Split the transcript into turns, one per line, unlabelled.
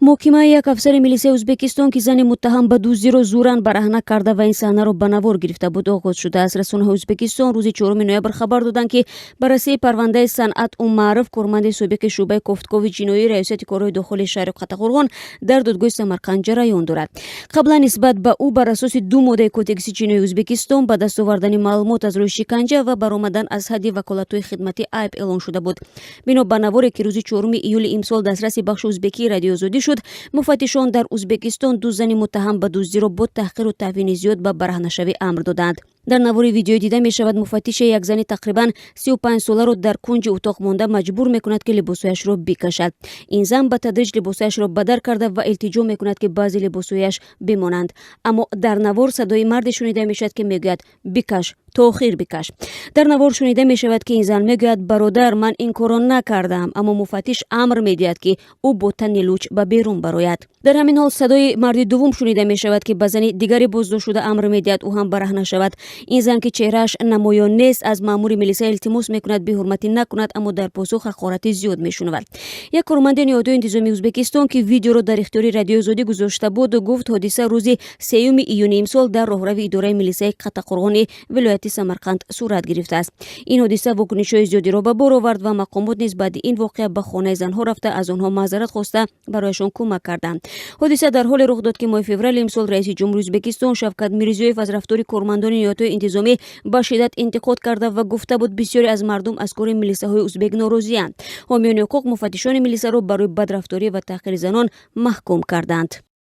Муҳокимаи як афсари милисияи Ӯзбекистон, ки зани муттаҳам ба дуздиро зӯран бараҳна карда ва ин саҳнаро ба навор гирифта буд, оғоз шудааст. Расонаҳои Ӯзбекистон рӯзи 4 ноябр хабар доданд, ки баррасии парвандаи Санъат Умаров, корманди собиқи шӯъбаи кофтукови ҷиноии Раёсати корҳои дохилии шаҳри Қаттақурғон, дар додгоҳи Самарқанд ҷараён дорад. Қаблан нисбат ба ӯ бар асоси ду моддаи Кодекси ҷиноии Ӯзбекистон: ба даст овардани маълумот аз рӯи шиканҷа ва баромадан аз ҳадди ваколатҳои хидматӣ айб эълон шуда буд. Бино ба наворе, ки рӯзи 4 июли имсол дастраси бахши ӯзбекии Радиои Озодӣ шуд, муфаттишон дар Ӯзбекистон ду зани муттаҳам ба дуздиро бо таҳқиру таҳвини зиёд ба бараҳнашавӣ амр доданд. Дар навори видеоӣ дида мешавад, муфаттише як зани тақрибан 35 соларо дар кунҷи утоқ монда маҷбур мекунад, ки либосҳояшро бикашад. Ин зан ба тадриҷ либосҳояшро бадар карда ва илтиҷо мекунад, ки баъзе либосҳояш бимонанд. Аммо дар навор садои марде шунида мешавад, ки мегӯяд: «Бикаш, то охир бикаш». Дар навор шунида мешавад, ки ин зан мегӯяд: «Бародар, ман ин корро накардам». Аммо муфаттиш амр медиҳад, ки ӯ бо тани луч ба берун барояд. Дар ҳамин ҳол садои марди дуввум шунида мешавад, ки ба зани дигаре боздоштшуда амр медиҳад, ӯ ҳам бараҳна шавад. Ин зан, ки чеҳрааш намоён нест, аз маъмури милиса илтимос мекунад, беҳурматӣ накунад, аммо дар посух ҳақорати зиёд мешунавад. Як корманди ниҳодҳои интизомии Ӯзбекистон, ки видеоро дар ихтиёри Радиои Озодӣ гузошта буд, гуфт, ҳодиса рӯзи 3 июни имсол дар роҳрави идораи милисаи Қаттақурғони вилояти Самарқанд сурат гирифтааст. Ин ҳодиса вокунишҳои зиёдеро ба бор овард ва мақомот низ баъди ин воқеа ба хонаи занҳо рафта, аз онҳо маъзарат хоста, барояшон кӯмак карданд. Ҳодиса дар ҳоле рух дод, ки моҳи феврали имсол раиси ҷумҳури Ӯзбекистон Шавкат Мирзиёев аз рафтори кормандони ниҳодҳои интизомӣ ба шиддат интиқод карда ва гуфта буд, бисёре аз мардум аз кори милисаҳои узбек норозианд. Ҳомиёни ҳуқуқ муфаттишони милисаро барои бадрафторӣ ва таҳқири занон маҳкум карданд.